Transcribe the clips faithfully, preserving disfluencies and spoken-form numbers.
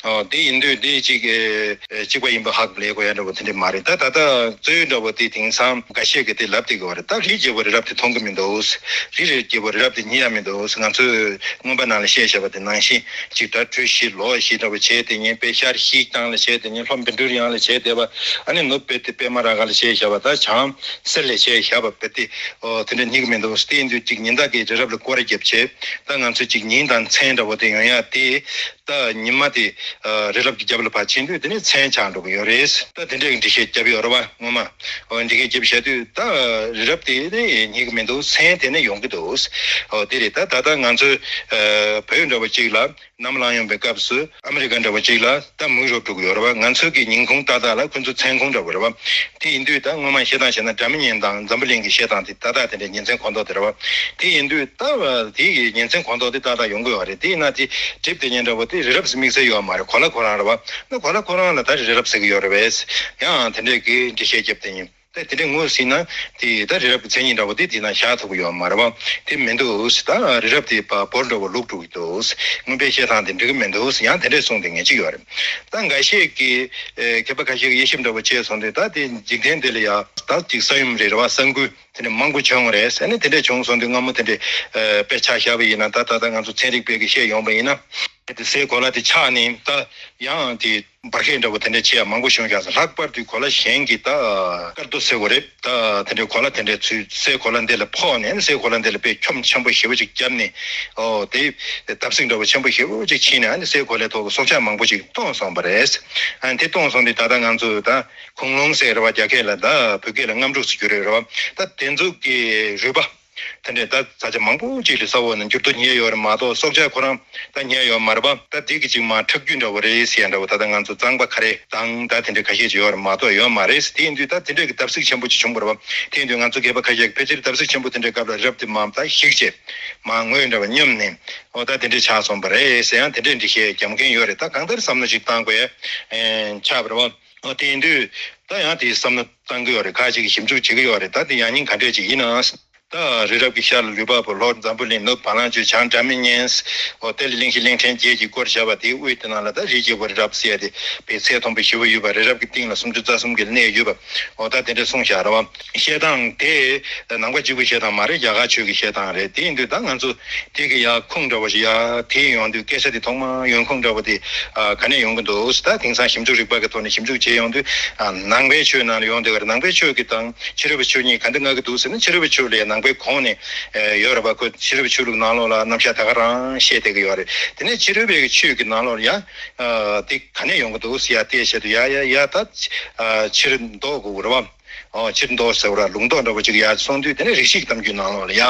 ཨོ་དེ་ཡིན་དུས་དེ་གཅིག་ཨེ་ཨེ་གཅིག་པ་ཡིན་པ་ཧ་གོ་ལས་དགོས་ཡ་འདྲ་བོ་དེ་འདྲ་མ་རེད། ད་ད་ལྟ་གཙོ་བོ་འདྲ་བོ་དེ་དེང་སང་འགའ་ཤས་ཀྱིས་དེ་ལབ་བསྡད་ཀྱི་ཡོད་རེད། ད་རིའི་རྒྱལ་པོ་རི་རབ་དེ་མཐོང་གི་མི་འདུག་རི་རི་རྒྱལ་པོ་རི་རབ་དེ་རྙེད་ཡ་མི་འདུག་ང་ཚོས་མངོན་པ་ནང་ལ་བཤད་བཞག་པ་དེ་ནང་བཞིན་ཅིག་ད་བྲུ་བཞི་ལོ་བཞི་འདྲ་བོ་བྱས་དེ་ཉིན་དཔེ་ཤར་བཞི་བཏང་ལ་བྱས་དེ་ཉིན་ལྷོ་བཻ་ཌཱུརྱ་ལ་བྱས་དེ་བ་ཨ་ནི་ནུབ་དཔེ་དེ་པདྨ་རཱ་ག་ལ་བྱས་བཞག་པ་ད་བྱང་གསེར་ལ་བྱས་བཞག་པ་དཔེ་དེ་ཨོ་དེ་འདྲ་རྙེད་གི་མི་འདུག་དེ་ཡིན་དུས་ཅིག་ཉིན་ལྟར་གྱི་རི་རབ་ལ་སྐོར་ར་བརྒྱབ་བྱས་ད་ང་ཚོས་ཅིག་ཉིན་དང་མཚན་འདྲ་བོ་དེ་ཡོང་ཡ་དེ། ད་ཉི་མ་དེ་ཨ་རི་རབ་ཀྱི་རྒྱབ་ལ་ཕར་ཕྱིན་དུས་དེ་ནས་མཚན་ཆགས་འགྲོ་གི་ཡོད་རེད། ད་དེ་འདྲའི་འགྲེལ་བཤད་བརྒྱབ་ཡོད་རེད་བ་ངོ་མ། འོ་འདི་གའི་རྒྱབ་བཤད་དུས་ད་རི་རབ་དེ་ནས་རྙེད་གི་མི་འདུག་མཚན་དེ་ནས་ཡོང་གི་འདུག་འོ་དེ་རེད། ད་ད་ལྟ་ང་ཚོའི་ཨ་བོད་འདྲ་བོ་གཅིག་ལ་ནམ་ལངས་ཡོང་པའི་སྐབས་སུ་ཨ་མི་རི་ཀ་འདྲ་བོ་གཅིག་ལ་ད་མུན་རབ་འགྲོ་གི་ཡོད་རེད་བ། ང་ཚོ་གི་ཉིན་གུང་ཏག་ཏག་ལ་ཁོ་ཚོ་མཚན་གུང་འདྲ་བོ་རེད་བ། དེ་ཡིན་དུས་ད་སྔོན་མ་བཤད་སྟངས་བཤད་ན་སྒྲ་མི་སྙན་དང་འཛམ་བུ་གླིང་གི་བཤད་སྟངས་དེ་ཏག་ཏག་དེ་འདྲའི་ཉིན་མཚན་ཁོངས་གཏོགས་དེ་རེད་བ། དེ་ཡིན་དུས་ད་དེ་ཡི་ཉིན་མཚན་ཁོངས་གཏོགས་དེ་ཏག་ཏག་ཡོང་གི་ཡོད་རེད། དེ་ཡིན་ན་དེ་གྲིབ་དེ་ཉིན་འདྲ་བོ་དེ་རི་རབ་དམིགས་བསལ་ཡོད་མ་རེད། གོ་ལ་ཁོ་རང་རེད་བ། ན་གོ་ལ་ཁོ་རང་ལ་ད་རི་རབ་ཟེར་གི་ཡོད་རེད་བས། ཡང་དེ་འདྲའི་གི་འགྲེལ་བཤད་རྒྱབ་དེ་ཡིན། ད་དེ་འདྲའི་ངོས་ཟིན་ན་དེ་ད་རི་རབ་ཀྱི་མཚན་ཉིད་འདྲ་བོ་དེ་དེ་ན་བཞག་ཐུབ་ཀྱི་ཡོད་མ་རེད་བ། དེ་མི་འདུག་ད་རི་རབ་དེ་བ་བོར་འདྲ་བོ་ལུག་འགྲོ་གི་འདུག་སྔོན་པའི་བཤད་སྟངས་དེ་འགྲིག་གི་མི་འདུག་ཡང་དེ་འདྲའི་གསུང་དེ་ངེས་ཅིག་ཡོད་རེད། ད་འགའ་ཤས་ཀྱིས་ཨེ་མཁས་པ་ཁ་ཤས་ཀྱིས་དབྱེ་ཞིབ་འདྲ་བོ་བྱས་སོང་དུས་ད་དེ་འཇིག་རྟེན་དེ་ལ་ཡ་ད་ཅིག་ས་ཡོམ་རེད་རེད་བ། ས་འགུལ་དེ་འདྲ་མང་པོ་བྱུང་བ་རེད་ཟེར་ནས། དེ་འདྲ་བྱུང་སོང་དུས་སྔ་མོ་དེ་འདྲ་ཨེ་དཔེ་ཆ་བཞག་པ་ཡིན་ན་ད་ད་ལྟ་ང་ཚོ་ཚན་རིག་པས་ཀྱིས་བཤད་ཡོང་པ་ཡིན་ན་དེ་སའི་གོ་ལ་དེ་ཆག་ནས་ད་ཡང་དེ་འབར་གས་འདྲ་བོ་དེ་འདྲ་བྱེད་ཡ་མང་པོ་བྱུང་བཞག་ཟེར། ལྷག་པར་དུ་གོ་ལ་གཞན་གྱི་ད་སྐར་རྡོ་ཟེར་བ་རེད། ད་དེ་འདྲའི་གོ་ལ་དེ་འདྲའི་ཚུལ་སའི་གོ་ལ་འདི་ལ་ཕོག་ནས་སའི་གོ་ལ་འདི་ལ་དཔེ་ཁྱོམ་ཆེན་པོ་ཞེ་པོ་ཅིག་བརྒྱབ་ནས། ཨོ་དེ་བརྡབ་གསིག་འདྲ་བོ་ཆེན་པོ་ཞེ་པོ་ཅིག་ཕྱིན་ནས་ཨ་ནི་སའི་གོ་ལའི་ཐོག་གི་སྲོག་ཆགས་མང་པོ་ཅིག་སྟོངས་སོང་བ་རེད། ཨ་ནི་དེ་སྟོངས་སོང་དུས་ད་ལྟ་ང་ཚོས་ད་ཁུང་ལུང་ཟེར་བ་རྒྱ་སྐད་ལ་ད་བོད་སྐད་ལ་རྔམ་འབྲུག་ཟེར་གྱི་རེད་རེད་བ། ད་དེ་ཚོ་གི་རུས་པ། དེ་འདྲའི་ད་ས་ཆ་མང་པོ་ཅིག་ལ་ས་འོག་ནས་འགྱུར་རྡོ་རྙེད་ཡོད་རེད་མ་གཏོགས་སྲོག་ཆགས་ཁོ་རང་ད་རྙེད་ཡོད་མ་རེད་པ། ད་དེ་གི་ཅིག་མ་ཁྲག་རྒྱུན་འདྲ་བོ་རེད་ཟེར་ཡ་འདྲ་བོ། ད་ལྟ་ང་ཚོ་གཙང་པ་ཁ་རས་དང་ད་དེ་འདྲའི་ཁ་ཤས་ཅིག་ཡོད་རེད་མ་གཏོགས་ཡོད་མ་རེད། དེ་ཡིན་དུས་ད་དེ་འདྲའི་གི་བརྡབ་གསིག་ཆེན་པོ་ཅིག་བྱུང་བ་རེད་པ། དེ་ཡིན་དུས་ང་ཚོ་མཁས་པ་ཁ་ཤས་ཀྱིས་ཕལ་ཆེར་བརྡབ་གསིག་ཆེན་པོ་དེ་འདྲའི་སྐབས་ལ་རི་རབ་དེ་མར་ད་ཞིག་བྱས་མར་ངོས་འདྲ་བ་སྙོམས་ནས་ཨོ་ད་དེ་འདྲའི་ཆགས་སོང་བ་རེད་ཟེར་ཡང་དེ་འདྲའི་འགྲེལ་བཤད་རྒྱབ་མཁན་ཡོད་རེད། ད་གང་ལྟར་བསམ་བློ་ཅིག་བཏང་དགོས་ཡ་ཆགས་པ་རེད་པ། ཨོ་དེ་ཡིན་དུས་ད་ཡང་དེ་བསམ་བློ་བཏང་གི་ཡོད་རེད། ཁ་ཅིག་གིས་ཞིབ་འཇུག་བྱེད་ཀྱི་ཡོད་རེད། ད་དེ་ཡང་སྙིང་ག་འདྲས་ཅིག་ཡིན་ན། ད་རི་རབ་ཀྱི་ཤར་ལ་ལུས་འཕགས་པོ། ལྷོར་འཛམ་བུ་གླིང་། ནུབ་བ་ལང་སྤྱོད། བྱང་སྒྲ་མི་སྙན། འོ་དེ་ལ་གླིང་བཞི་གླིང་ཕྲན་བརྒྱད་ཀྱིས་བསྐོར་བཞག་པ་དེའི་དབུས་དེ་ནང་ལ་ད་རིའི་རྒྱལ་པོ་རི་རབ་ཟེར་ཡ་དེ་བའི་ཚད་མཐོན་པོ་ཞེ་པོ་ཡོད་པ། རི་རབ་ཀྱི་སྟེང་ལ་སུམ་ཅུ་རྩ་གསུམ་གྱི་གནས་ཡོད་པ། འོ་ད་དེ་འདྲ་གསུངས་བཞག་རེད་བ། བཤད་སྟངས་དེ་ནང་པ་གཅིག་པུའི་བཤད་སྟངས་མ་རེད། རྒྱ་གར་ཆོས་ཀྱི་བཤད་སྟངས་རེད། དེ་ཡིན་དུས་ད་ང་ཚོ་དེ་གི་ཡ་ཁུངས་འདྲ་བོ་ཞིག་ཡ་དེ་ཡོང་དུས་སྐད་ཆ་དེ་ཐོག་མ་ཡོང་ཁུངས་འདྲ་བོ་དེ་ཨ་ག་ནས་ཡོང་གི་འདུག་ད་དེང་སང་ཞིབ་འཇུག་རིག་པ་གི་ཐོག་ནས་ཞིབ་འཇུག་བྱས་ཡོང་དུས་ཨ་ནང་པའི་ཆོས་ནང་ལ་ཡོང་བསྡད་པ་རེད། ནང་པའི་ཆོས་ཀྱི་དང་ཕྱི་རོལ་པའི་ཆོས་གཉིས་ག་འདྲ་མངའ་གི་འདུག་ཟེར་ན། ཕྱི་རོལ་པའི་ཆོས་ལ་ཡང་ནང་པའི་གོང་ནས་ཨེ་ཡོད་རེད་པ། ཁོ་ཕྱི་རོལ་པའི་ཆོས་ལུགས་ནང་ལོགས་ལ་རྣམ་གཞག་ད་ག་རང་བཤད་བསྡད་ཀྱི་ཡོད་རེད། དེ་ནས་ཕྱི་རོལ་པའི་ཆོས་ཀྱི་ནང་ལོགས་ལ་ཡང་ཨ་དེ་ག་ནས་ཡོང་གི་འདུག་ཟེར་ཡ་དེ་བཤད་དུས་ཡ་ཡ་ཡ་ད་ཨ་ཕྱིར་ལྡོག་དགོས་ཀྱི་རེད་པ། ཨོ་ཕྱིར་ལྡོག་ཟེར་བ་ར་ལུང་རྟོགས་འདྲ་པོ་ཅིག་ཡ་སོང་དུས་དེ་ནས་རིགས་ཤེས་ཀྱི་གཏམ་རྒྱུད་ནང་ལོགས་ལ་ཡ་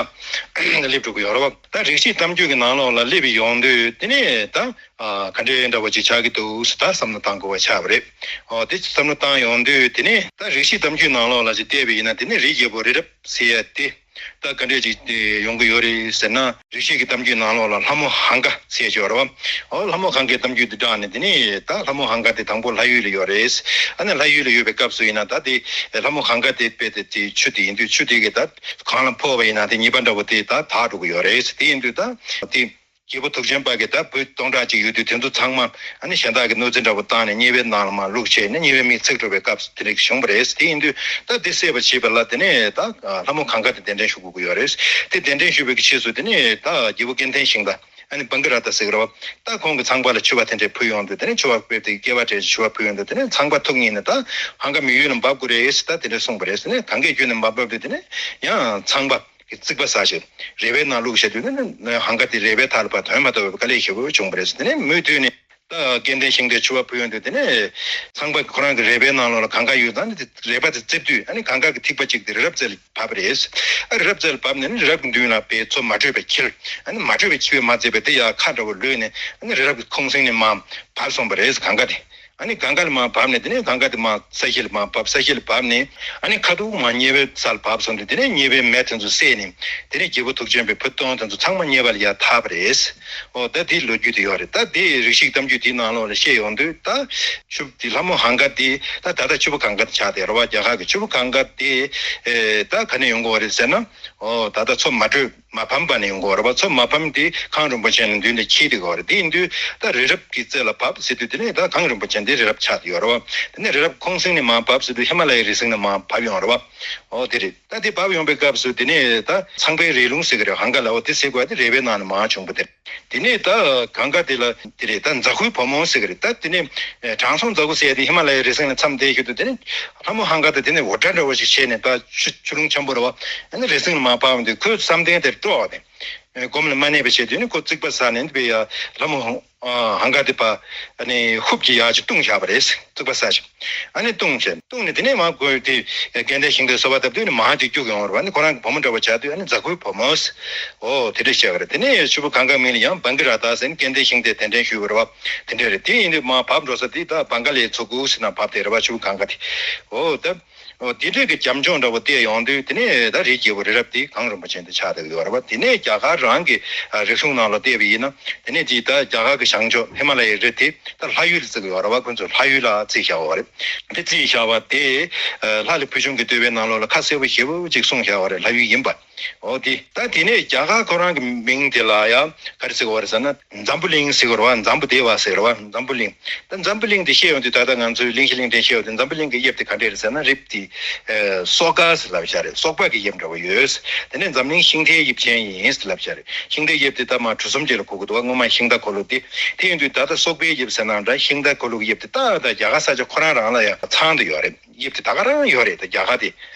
སླེབས་འགྲོ་གི་ཡོད་རེད་པ། ད་རིགས་ཤེས་གཏམ་རྒྱུད་ཀྱི་ནང་ལོགས་ལ་སླེབས་ཡོང་དུས་དེ་ནས་ད་ཨ་ག་འདྲའི་འདྲ་པོ་ཅིག་ཆགས་ཀྱི་འདུག་ཟེར་ད་བསམ་བློ་བཏང་དགོས་པ་ཆགས་པ་རེད། ཨོ་དེ་བསམ་བློ་བཏང་ཡོང་དུས་དེ་ནས་ད་རིགས་ཤེས་གཏམ་རྒྱུད་ནང་ལོགས་ལ་ཅིག་བལྟས་པ་ཡིན་ན་དེ་ནས་རིའི་རྒྱལ་པོ་རི་རབ་ཟེར་ཡ་དེ་ད་ག་འདྲས་ཅིག་དེ་ཡོང་གི་ཡོད་རེད་ཟེར་ན། རིགས་ཤེས་ཀྱི་གཏམ་རྒྱུད་ནང་ལོགས་ལ་ལྷ་མོ་ཧང་ག་ཟེར་ཅིག་ཡོད་རེད་པ། ཨོ་ལྷ་མོ་ཧང་གའི་གཏམ་རྒྱུད་དེ་དྲངས་ནས་དེ་ནས་ད་ལྷ་མོ་ཧང་ག་དེ་དང་པོ་ལྷ་ཡུལ་ལ་ཡོད་རེད། ཨ་ནི་ལྷ་ཡུལ་ལ་ཡོད་པའི་སྐབས་སུ་ཡིན་ན་ད་དེ་ལྷ་མོ་ཧང་ག་དེ་དཔེ་དེ་དེ་ཆུ་དེ་ཡིན་དུས་ཆུ་དེ་གི་ད་གང་ལ་ཕོག་པ་ཡིན་ན་དེ་ཉེས་པ་འདྲ་པོ་དེ་ད་དག་འགྲོ་གི་ཡོད་རེད། དེ་ཡིན་དུས་ད་དེ། རྒྱལ་པོ་ཐུགས་ཆེན་པ་གིས་ད་བུ་སྟོང་ཕྲག་གཅིག་ཡོད་དུས་དེ་ཚོ་ཚང་མ་ཨ་ནི་གཞན་དག་གིས་གནོད་འཚེ་འདྲ་པོ་བཏང་ནས་དམྱལ་བའི་ནང་ལ་མར་བླུགས་བྱས་ནས་དམྱལ་བའི་མིས་འཚིག་འགྲོ་བའི་སྐབས་སུ་དེ་འདྲ་བྱུང་བ་རེད། དེ་ཡིན་དུས་ད་འདི་སེལ་བར་བྱེད་པ་ལ་དེ་ནས་ད་ལྷ་མོ་ཧང་ག་དེ་གདན་འདྲེན་ཞུ་དགོས་ཀྱི་ཡོད་རེད། དེ་གདན་འདྲེན་ཞུ་བའི་ཆེད་དུ་དེ་ནས་ད་རྒྱལ་པོ་སྐལ་ལྡན་ཞིང་དང་ཨ་ནི་བང་གི་ར་ཏ་ཟེར་གི་རེད་པ། ད་ཁོང་གི་ཚངས་པ་ལ་ཕྱུ་པ་དེ་འདྲ་ཕུལ་ཡོང་དུས་དེ་ནས་ཕྱུ་པ་དཔེ་དེ་སྐྱེ་བ་བྲལ་ཕྱུ་པ་ཕུལ་ཡོང་དུས་དེ་ནས་ཚངས་པ་ཐུགས་མཉེས་ནས་ད་ཧང་ག་མི་ཡུལ་ལ་འབབ་དགོས་རེད་ཟེར་ད་དེ་འདྲ་གསུངས་པ་རེད། དེ་ནས་གང་གས་ཁྱོན་ནས་མ་འབབ་དུས་དེ་ནས་ཡང་ཚངས་པ། གི་རྩིག་པ་ཟ་ཞིང་རལ་པའི་ནང་བླུགས་བྱས་དུས་ནི་ཧང་ག་དེ་རལ་པའི་མཐའ་ལ་ཕར་དོན་མ་དོ་བའི་དཀའ་ལས་ཞེ་པོ་བྱུང་བ་རེད། དེ་ནས་མུ་མཐུད་ནས་ད་སྐལ་ལྡན་ཞིང་དེར་ཕྱུ་པ་ཕུལ་ཡོང་དུས་དེ་ནས་ཚངས་པ་ཁོ་རང་གི་རལ་པའི་ནང་ལོགས་ལ་གངྒཱ་ཡོད་ཙང་ནི་རལ་པ་དེ་བཙིར་དུས་ཨ་ནི་གངྒཱ་གི་ཐིགས་པ་གཅིག་དེ་རི་རབ་རྩེ་ལ་བབས་པ་རེད། ཨ་རི་རབ་རྩེ་ལ་བབས་ནས་ནི་རི་རབ་ཀྱི་མདུན་ལ་དཔེ་མཚོ་མ་དྲོས་པས་འཁྱིལ། ཨ་ནི་མ་དྲོས་པས་འཁྱིལ་བས་མ་ཚད་པས་དེ་ཡར་ཁ་འདྲ་བོ་ལོས་ནས་ཨ་ནི་རི་རབ་ཀྱི་ཁོང་གསེང་ནས་མར་བབས་སོང་བ་རེད་གངྒཱ་དེ། ཨ་ནི་གངྒཱ་ལ་མར་བབས་ནས་དེ་ནས་གངྒཱ་དེ་མར་ས་གཞི་ལ་མར་བབས། ས་གཞི་ལ་བབས་ནས་ཨ་ནི་ཁ་ཐུག་མར་དམྱལ་བའི་ས་ལ་བབས་སོང་དུས་དེ་ནས་དམྱལ་བའི་མེ་དེ་ཚོ་བསད་ནས་དེ་ནས་རྒྱལ་པོ་ཐུགས་ཆེན་པོས་བུ་སྟོང་དེ་ཚོ་ཚང་མ་དམྱལ་བ་ལ་ཡར་ཐར་བ་རེད། འོ་ད་དེའི་ལོ་རྒྱུས་དེ་ཡོད་རེད། ད་དེ་རིགས་ཤིག་གཏམ་རྒྱུད་དེའི་ནང་ལོགས་ལ་བཤད་ཡོང་དུས་ད་ཕྱུ་པ་དེ་ལྷ་མོ་ཧང་ག་དེ་ད་ད་ལྟ་ཕྱུ་པ་གངྒཱ་དེ་ཆགས་བསྡད་རེད་བ། རྒྱ་གར་གྱི་ཕྱུ་པ་གངྒཱ་དེ་ཨེ་ད་ག་ནས་ཡོང་གི་ཡོད་རེད་ཟེར་ན། ཨོ་ད་ལྟ་མཚོ་མ་དྲོས་མ་ཕམ་པ་ནས་ཡོང་གི་ཡོད་རེད་བ། མཚོ་མ་ཕམ་དེ་གངས་རིན་པོ་ཆེ་ནས་མདུན་དུ་འཁྱིལ་བསྡད་ཀྱི་ཡོད་རེད། དེ་ཡིན་དུས་ད་རི་རབ་ཀྱི་རྩེ་ལ་བབས་ཟེར་དུས་དེ་ནས་ད་གངས་རིན་པོ་ཆེ་འདི་རི་རབ་ཆགས་བསྡད་ཡོད་རེད་བ། དེ་ནས་རི་རབ་ཁོང་གསེང་ནས་མར་བབས་ཟེར་དུས་ཧི་མ་ལ་ཡའི་རི་གསེང་ནས་མར་བབས་ཡོང་རེད་བ། ཨོ་དེ་རེད། ད་དེ་བབས་ཡོང་པའི་སྐབས་སུ་དེ་ནས་ད་ཚངས་པའི་རི་ལུང་ཟེར་གི་རེད། གངྒཱ་ལ། ཨོ་དེ་ཟེར་དགོས་དེ་རི་བོའི་ནང་ནས་མར་བྱུང་བ་དེ་རེད། དེ་ནས་ད་གངྒཱ་དེ་ལ་དེ་རེད། ད་ཛ་ཧུའི་བུ་མོ་ཟེར་གི་རེད། ད་དེ་ནས་ཨེ་དྲང་སྲོང་ཛ་ཧུ་ཟེར་ཡ་དེ་ཧི་མ་ལ་ཡའི་རི་གསེང་ནས་མཚམས་བསྡད་ཞོར་དུ་དེ་ནས་ལྷ་མོ་ཧང་ག་དེ་དེ་ནས་འུར་སྒྲ་འདྲ་བོ་ཞིག་བྱས་ནས། ད་ཆུ་ཆུ་ཀླུང་འཁྱམ་པོ་རེད་བ། ཨ་ནི་རི་གསེང་ནས་མར་བབས་འདུག་ཁོའི་བསམ་གཏན་དེར་སྤྲོ་བ་དེ། ཨེ་སྒོམ་ལ་མ་གནས་པ་བྱས་དུས་ནི་ཁོ་རྩིག་པ་ཟ་ནས་འདི་པའི་ཡ་ལྷ་མོ་ཧང་ཨ་ཧང་ག་དེ་པ་ཨ་ནི་ཧུབ་ཀྱི་ཡ་ཅིག་བཏུང་བཞག་པ་རེད། རྩིག་པ་ཟ་ཞིག་ཨ་ནི་བཏུང་བྱས། བཏུང་ནས་དེ་ནས་མར་ཁོས་དེ་སྐལ་ལྡན་ཤིང་རྟའི་གསོལ་བ་བཏབ་དུས་ནི་མར་དེ་རྒྱུག་ཡོང་བ་རེད་བ། ཨ་ནི་ཁོ་རང་གི་བུ་མོ་འདྲ་བོ་ཆགས་དུས་ཨ་ནི་ཛ་ཧུའི་བུ་མོ། ཨོ་དེ་འདྲ་བྱས་པ་རེད། དེ་ནས་ཆུ་བོ་གངྒཱའི་མིང་ལ་ཡང་བྷང་གི་ར་ཏ་ཟེར་ནས་སྐལ་ལྡན་ཤིང་རྟའི་གདན་འདྲེན་ཞུས་པ་རེད་བ། དེ་འདྲ་རེད། དེ་ཡིན་དུས་མར་བབས་འགྲོ་ས་དེ་ད་བྷང་ག་ལའི་མཚོ་ཁུག་ཟེར་ན་བབས་བསྡད་རེད་བ། ཆུ་བོ་གངྒཱ་དེ། ཨོ་ད། ཨོ་དེ་འདྲས་ཀྱི་རྒྱབ་ལྗོངས་འདྲ་བོ་དེ་ཡོང་དུས་དེ་ནས་ད་རི་རྒྱལ་པོ་རི་རབ་དེ་གངས་རིན་པོ་ཆེ་འདི་ཆགས་བསྡད་ཡོད་རེད་བ། དེ་ནས་རྒྱ་གར་རང་གི་ཨ་རིག་གཞུང་ནང་ལ་བལྟས་པ་ཡིན་ན། དེ་ནས་དེ་ད་རྒྱ་གར་གྱི་བྱང་ཕྱོགས་ཧི་མ་ལ་ཡའི་རི་དེ་ད་ལྷ་ཡུལ་ལ་བརྩི་གི་ཡོད་རེད་བ། ཁོ་ཚོས་ལྷ་ཡུལ་ལ་བརྩིས་བཞག་ཡོད་རེད། དེ་བརྩིས་བཞག་པ་དེ་ཨ་ལྷ་ལས་ཕུལ་བྱུང་གི་བསྟོད་པའི་ནང་ལོགས་ལ་ཁ་གསལ་པོ་ཞེ་པོ་ཅིག་གསུངས་བཞག་ཡོད་རེད། ལྷ་ཡུལ་ཡིན་པ། འོ་དེ་ད་དེ་ནས་རྒྱ་གར་ཁོ་རང་གི་མིང་དེ་ལ་ཡང་ག་རེ་ཟེར་གི་ཡོད་རེད་ཟེར་ན། འཛམ་བུ་གླིང་ཟེར་གི་རེད་བ། འཛམ་བུ་བདེ་བ་ཟེར་གི་རེད་བ། འཛམ་བུ་གླིང་། ད་འཛམ་བུ་གླིང་དེ་བཤད་ཡོང་དུས་ད་ལྟ་ང་ཚོའི་གླིང་བཞི་གླིང་ཕྲན་བཤད་ཡོང་དུས་འཛམ་བུ་གླིང་གི་དབྱིབས་དེ་ག་འདྲས་རེད་ཟེར་ན། རིབ་དེ་ཨེ་སོག་ཀ་ཟེར་ལབ་བཞག་རེད། སོག་པ་གི་དབྱིབས་འདྲ་བོ་ཡོད། དེ་ནས་འཛམ་གླིང་ཤིང་རྟའི་དབྱིབས་ཅན་ཡིན་ཟེར་ལབ་བཞག་རེད། ཤིང་རྟའི་དབྱིབས་དེ་ད་མར་གྲུ་གསུམ་བཅས་ལ་གོ་གི་འདུག་བ། སྔོན་མ་ཤིང་རྟ་འཁོར་ལོ་དེ། དེ་ཡིན་དུས་ད་ལྟ་སོག་པའི་དབྱིབས་ཟེར་ནའང་འདྲ། ཤིང་རྟ་འཁོར་ལོ་གི་དབྱིབས་དེ་ཏག་ཏག་རྒྱ་གར་ས་ཆ་ཁོ་རང་རང་ལ་ཡང་ཚང་དུ་ཡོད་རེད། དབྱིབས་དེ་ད་ག་རང་ཡོད་རེད། ད་རྒྱ་གར་དེ།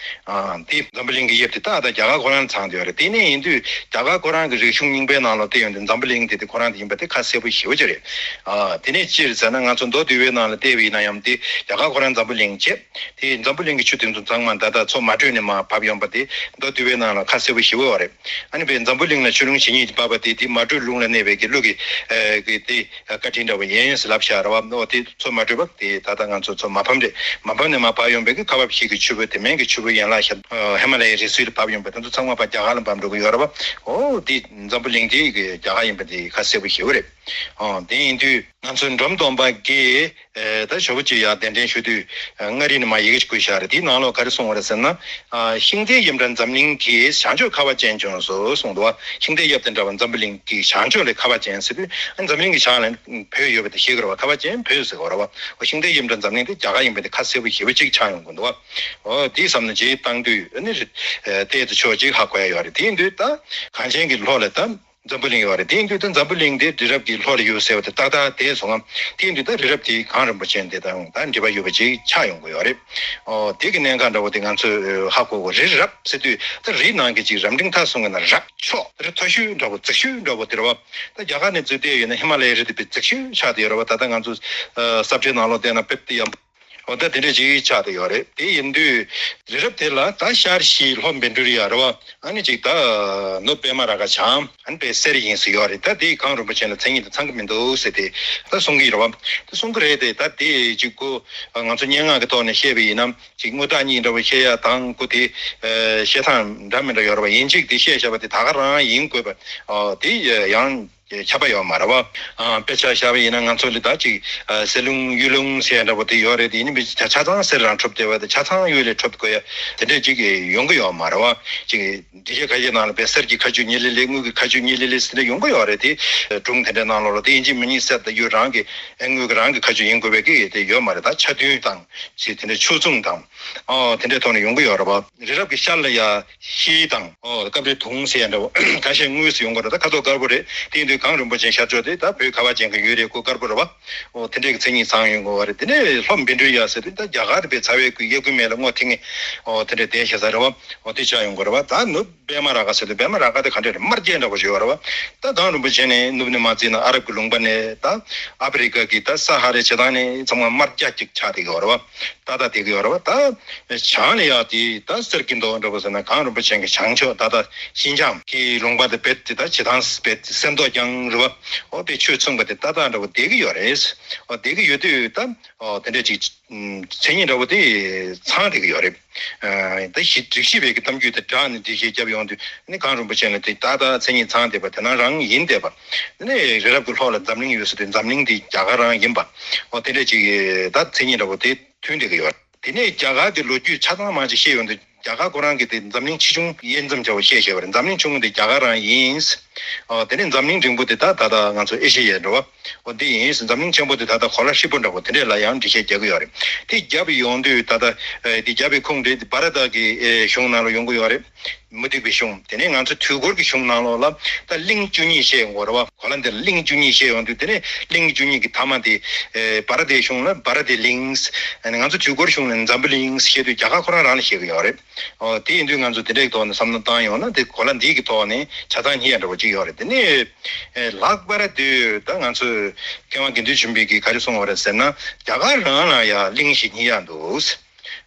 ཨ་དེ་འཛམ་བུ་གླིང་གི་དབྱིབས་དེ་ཏག་ཏག་རྒྱ་གར་ཁོ་རང་ཚང་དུ་ཡོད་རེད། དེ་ནས་ཡིན་དུས་རྒྱ་གར་ཁོ་རང་གི་རིག་གཞུང་རྙིང་པའི་ནང་ལོགས་དེ་ཡོང་དུས་འཛམ་བུ་གླིང་དེ་དེ་ཁོ་རང་དེ་ཡིན་པ་དེ་ཁ་གསལ་པོ་ཞེ་པོ་ཅིག་རེད། ཨ་དེ་ནས་ཅི་རེད་ཟེར་ན། ང་ཚོ་མདོ་སྡེ་པའི་ནང་ལ་བལྟས་པ་ཡིན་ན་ཡང་དེ་རྒྱ་གར་ཁོ་རང་འཛམ་བུ་གླིང་བྱས། དེ་འཛམ་བུ་གླིང་གི་ཆུ་དེ་ཚོ་ཚང་མ་ད་ལྟ་མཚོ་མ་དྲོས་ནས་མར་བབས་ཡོང་པ་དེ་མདོ་སྡེ་པའི་ནང་ལ་ཁ་གསལ་པོ་ཞེ་པོ་ཡོད་རེད། ཨ་ནི་བའི་འཛམ་བུ་གླིང་ལ་ཆུ་ཀླུང་ཇི་སྙེད་ཅིག་བབས་པ་དེ་དེ་མ་དྲོས་ལུང་ལ་གནས་པའི་གི་ཀླུ་གི་ཨ་གི་དེ། བཀའ་དྲིན་འདྲ་བོ་ཡིན་ཟེར་ལབ་བཞག་རེད་བ། འོ་དེ་མཚོ་མ་དྲོས་པ་དེ་ད་ལྟ་ང་ཚོ་མཚོ་མ་ཕམ་རེད། མ་ཕམ་ནས་མར་བབས་ཡོང་པའི་གི་ཁ་བ་བཞི་གི་ཆུ་བོ་དེ་མིན་གི་ཆུ་བོ་ཡན་ལག་བཞི། ཨ་ཧི་མ་ལ་ཡའི་རི་སུལ་ལ་བབས་ཡོང་པ་དེ་ཚོ་ཚང་མ་ཕར་རྒྱ་གར་ལ་འབབ་འགྲོ་གི་ཡོད་རེད་བ། འོ་དེ་འཛམ་བུ་གླིང་དེ་གི་རྒྱ་གར་ཡིན་པ་དེ་ཁ་གསལ་པོ་ཞེ་པོ་རེད། ཨ་དེ་ཡིན་དུས་ང་ཚོའི་འབྲོམ་སྟོན་པ་གིས་ཨ་ད་ཞོགས་པ་ཅིག་ཡར་གདན་འདྲེན་ཞུ་དུས་ཨ་མངའ་རིས་ནས་མར་ཡི་གེ་ཞིག་བསྐུར་བཞག་རེད། དེའི་ནང་ལོགས་ག་རེ་གསུངས་པ་རེད་ཟེར་ན། ཨ་ཤིང་རྟའི་དབྱིབས་འདྲ་འཛམ་གླིང་གི་བྱང་ཕྱོགས་ཁ་བ་ཅན་བྱུང་སོང་གསུངས་འདུག་བ། ཤིང་རྟའི་དབྱིབས་དང་འདྲ་བ་འཛམ་བུ་གླིང་གི་བྱང་ཕྱོགས་ལ་ཁ་བ་ཅན་ཟེར་དུས། ཨ་འཛམ་གླིང་གི་བྱང་ལ་བོད་ཡོད་པ་དེ་ཤེས་དགོས་རེད་བ། ཁ་བ་ཅན་བོད་ཟེར་དགོས་རེད་བ། འོ་ཤིང་རྟའི་དབྱིབས་འདྲ་འཛམ་གླིང་དེ་རྒྱ་གར་ཡིན་པ་དེ་ཁ་གསལ་པོ་ཞེ་པོ་ཅིག་ཆགས་ཡོང་གི་འདུག་བ། འོ་དེ་བསམ་ན་རྗེས་བཏང་དུས་ཨ་ནི་ཨ་བལྟས་དུ་ཆོག་ཅིག་ཧ་གོ་ཡ་ཡོད་རེད། དེ་ཡིན་དུས་ད་གངས་ཅན་གྱི་ལྷོ་ལ་ད་འཛམ་བུ་གླིང་ཡོད་རེད། དེ་ཡིན་དུས་ད་འཛམ་བུ་གླིང་དེ་རི་རབ་ཀྱི་ལྷོ་ལ་ཡོད་ཟེར་བ་དེ་ཏག་ཏག་དེ་སོང་ངམ། དེ་ཡིན་དུས་ད་རི་རབ་དེ་གངས་རིན་པོ་ཆེ་དེ་དང་ད་འབྲེལ་བ་ཡོད་པ་ཅིག་ཆགས་ཡོང་གི་ཡོད་རེད། འོ་དེ་གི་གནད་འགག་འདྲ་བོ་དེ་ང་ཚོས་ཧ་གོ་དགོས། རི་རབ་ཟེར་དུས་ད་རི་ནང་གི་ཅིག་རབ་འབྲིང་ཐ་གསུང་གི་ན་རབ་མཆོག་རི་མཐོ་ཤོས་འདྲ་བོ་རྩིག་ཤོས་འདྲ་བོ་དེ་རེད་བ། ད་རྒྱ་གར་ནས་འཛུལ་བསྡད་ཡོད་ན་ཧི་མ་ལ་ཡའི་རི་དེ་དཔེ་རྩིག་ཤོས་ཆགས་བསྡད་ཡོད་རེད་བ། ད་ལྟ་ང་ཚོ་ས་བཀྲའི་ནང་ལོགས་བལྟས་ན་དཔེ་དེ་ཡང་འོ་ད་དེ་འདྲ་ཅིག་ཆགས་བསྡད་ཡོད་རེད། དེ་ཡིན་དུས་རི་རབ་དེ་ལ་ད་ཤར་བཞི་ལྷོ་བཻ་ཌཱུརྱ་རེད་བ། ཨ་ནི་ཅིག་ད་ནུབ་པདྨ་རཱ་ག་བྱང་། ཨ་ནི་དཔེ་སེར་ཡིན་ཟེར་ཡོད་རེད། ད་དེ་གངས་རིན་པོ་ཆེ་ལ་མཚན་ཉིད་དེ་ཚང་གི་མི་འདུག་ཟེར་ཏེ་ད་གསུང་གི་ཡོད་རེད་བ། ད་གསུང་གི་རེད་དེ། ད་དེ་ཅིག་ཁོ་ང་ཚོ་སྙན་ངག་གི་ཐོག་ནས་བཤད་པ་ཡིན་ན། ཅིག་དངོས་བཏགས་གཉིས་འདྲ་བོ་བཤད་ཡ་དང་། ཁོ་དེ་ཨ་བཤད་སྟངས་འདྲ་མི་འདྲ་ཡོད་རེད་བ། ཡིན་གཅིག་དེ་བཤད་བཞག་པ་དེ་ད་ག་རང་ཡིན་དགོས་པ། ཨ་དེ་ཡང་ཁྱབ་པ་ཡོད་མ་རེད་བ། ཨ་དཔེ་ཆ་བཞག་པ་ཡིན་ན་ང་ཚོ་ལ་ད་ཅིག་ཨ་གསེར་ལུང་གཡུ་ལུང་ཟེར་ཡ་འདྲ་བོ་དེ་ཡོད་རེད། དེ་ཡིན་པས་ཆ་ཆ་ཚང་གསེར་རང་འཁྲབ་བསྡད་པ་དང་། ཆ་ཚང་གཡུ་ལས་འཁྲབ་དགོས་ཡ་དེ་འདྲས་ཅིག་ཡོང་གི་ཡོད་མ་རེད་བ། ཅིག་འགྲེལ་བཤད་ཁ་ཤས་ནང་ལ་དཔེ་གསེར་གྱི་ཁ་ཆུ་ཉི་ལི་ལི། དངུལ་གྱི་ཁ་ཆུ་ཉི་ལི་ལི་ཟེར་ནས་ཡོང་གི་ཡོད་རེད། དེ་སྒྲུང་དེ་འདྲའི་ནང་ལོགས་ལ་དེ་ཡིན་གཅིག་མིན་གཉིས་གསེར་དང་གཡུ་རང་གི་ཨེ་དངུལ་གྱི་རང་གི་ཁ་ཆུ་ཡིན་དགོས་པའི་གི་དེ་ཡོད་མ་རེད། ད་ཆ་མཐུན་དང་ཅིག་དེ་འདྲའི་ཆོས་མཚུངས་དང་། ཨོ་དེ་འདྲའི་ཐོག་ནས་ཡོང་གི་ཡོད་རེད་བ། རི་རབ་ཀྱི་ཤར་ལ་ཡ་ཤེལ་དང་། ཨོ་སྐམ་རི་དུང་ཟེར་ཡ་འདྲ་བོ། ཁ་ཤས་དངུལ་ཟེར་ཡོང་གི་རེད། ད་ཁ་དོག་དཀར་པོ་རེད། དེ་ཡིན་དུས་གངས་རིན་པོ་ཆེ་ཤར་ཕྱོགས་དེ་ད་བོད་ཁ་བ་ཅན་གྱི་ཡུལ་རེད། ཁོ་དཀར་པོ་རེད་བ། ཨོ་དེ་འདྲའི་གི་མཚན་ཉིད་ཚང་ཡོང་གི་ཡོད་རེད། དེ་ནས་ལྷོ་བཻ་ཌཱུརྱ་ཟེར་དུས་ད་རྒྱ་གར་དེ་བས་ཚ་བའི་ཁུལ་གཡས་ཁུལ་མེད་ལ་སྔོ་ཐིང་ངེ་ཨོ་དེ་འདྲ་བསྡད་ཤག་ས་རེད་བ། ཨོ་དེ་ཆགས་ཡོང་གི་རེད་བ། ད་ནུབ་པདྨ་རཱ་ག་ཟེར་དུས་པདྨ་རཱ་ག་དེ་ག་འདྲ་རེད། དམར་རྒྱན་འདྲ་བོ་ཞིག་ཡོད་རེད་བ། ད་གངས་རིན་པོ་ཆེ་ནས་ནུབ་ནས་མར་བརྩིས་ན་ཨ་རབ་ཀྱི་ལུང་པ་ནས་ད་ཨ་ཕི་རི་ཀ་གི་ད་ས་ཧ་རའི་བྱེ་ཐང་ནས་ཚང་མ་དམར་རྒྱ་གཅིག་ཆགས་བསྡད་ཀྱི་ཡོད་རེད་བ། ཏག་ཏག་བསྡད་ཀྱི་ཡོད་རེད་བ། ད་བྱང་ལ་ཡ་དེ་ད་གསེར་གྱི་མདོག་འདྲ་བོ་ཟེར་ན་གངས་རིན་པོ་ཆེ་གི་བྱང་ཕྱོགས། ད་ད་ཤིན་ཅང་གི་ལུང་པ་དེ་རྦད་དེ་ད་བྱེ་ཐང་རྦད་དེ་གསེར་མདོག་ཀྱང་རེད་བ། ཨོ་དེ་ཆོས་མཚུངས་པ་དེ་ཏག་ཏག་འདྲ་བོ་བསྡད་ཀྱི་ཡོད་རེད། ཨོ་བསྡད་ཀྱི་ཡོད་དུས་ད་ཨོ་དེ་འདྲ་ཅིག་མཚན་ཉིད་འདྲ་བོ་དེ་ཚང་བསྡད་ཀྱི་ཡོད་རེད། ཨ་ད་ཞི་རིགས་བཞི་པའི་གི་གཏམ་རྒྱུད་དེ་སྦྲགས་ནས་འགྲེལ་བཤད་བརྒྱབ་ཡོང་དུས་ནི་གངས་རིན་པོ་ཆེ་ལ་དེ་ཏག་ཏག་མཚན་ཉིད་ཚང་བསྡད་པ་དེ་ནང་རང་ཡིན་བསྡད་པ། དེ་ནས་རི་རབ་ཀྱི་ལྷོ་ལ་འཛམ་གླིང་ཡོད་ཟེར་དུས་འཛམ་གླིང་དེ་རྒྱ་གར་རང་ཡིན་པ། ཨོ་དེ་འདྲ་ཅིག་ད་མཚན་ཉིད་འདྲ་བོ་དེ་མཐུན་བསྡད་ཀྱི་ཡོད། དེ་ནས་རྒྱ་གར་གྱི་ལོ་རྒྱུས་ཆ་ཚང་མང་ཅིག་བཤད་ཡོང་དུས་ རྒྱ་གར་ཁོ་རང་གི་དེ་འཛམ་གླིང་ཆེ་ཆུང་དབྱེ་མཚམས་བྱ་བ་བཤད་བཞག་པ་རེད། འཛམ་གླིང་ཆུང་ངུ་དེ་རྒྱ་གར་རང་ཡིན། ཨོ་དེ་ནས་འཛམ་གླིང་འབྲིང་པོ་དེ་ད་ད་ལྟ་ང་ཚོ་ཨེ་ཤེ་ཡའི་འགྲོ་བ། ཨོ་འདི་ཡིན། འཛམ་གླིང་ཆེན་པོ་དེ་ད་ལྟ་གོ་ལ་ཧྲིལ་པོ་འདྲ་པོ་དེ་འདྲས་ལ་ཡང་འགྲེལ་བཤད་རྒྱག་གི་ཡོད་རེད། དེ་རྒྱབ་ཡོང་དུས་ད་ལྟ་ཨེ་དེ་རྒྱབ་པའི་ཁུངས་དེ་བྷ་ར་ཏ་གི་ཨེ་གཞུང་ནང་ལ་ཡོང་གི་ཡོད་རེད། མུ་སྟེགས་པའི་གཞུང་། དེ་ནས་ང་ཚོ་དུས་འཁོར་གྱི་གཞུང་ནང་ལོགས་ལ་ད་གླིང་བཅུ་གཉིས་བཤད་ཡོང་གི་ཡོད་རེད་བ། གོ་ལ་འདིར་གླིང་བཅུ་གཉིས་བཤད་ཡོང་དུས་དེ་ནས་གླིང་བཅུ་གཉིས་ཀྱི་མཐའ་མ་དེ་ཨེ་བྷ་ར་ཏའི་གཞུང་ལ་བྷ་ར་ཏའི་གླིང་། ཨ་ནི་ང་ཚོ་དུས་འཁོར་གཞུང་ལ་འཛམ་བུ་གླིང་བཤད་དུས་རྒྱ་གར་ཁོ་རང་རང་ལ་བཤད་ཀྱི་ཡོད་རེད། ཨོ་དེ་ཡིན་དུས་ང་ཚོ་དེ་འདྲའི་ཐོག་ནས་བསམ་བློ་བཏང་ཡོང་ན་དེ་གོ་ལ་འདིའི་གི་ཐོག་ནས་ཆ་ཚང་རྙེད་ཡ་འདྲ་པོ་ཅིག་ཡོད་རེད། དེ་ནས་ཨེ་ལྷག་པར་དུ་ད་ང་ཚོས་མཁས་དབང་དགེ་འདུན་ཆོས་འཕེལ་གྱིས་ག་རེ་གསུངས་པ་རེད་ཟེར་ན། རྒྱ་གར་རང་ལ་ཡང་གླིང་ཞིག་རྙེད་ཡ་འདུག།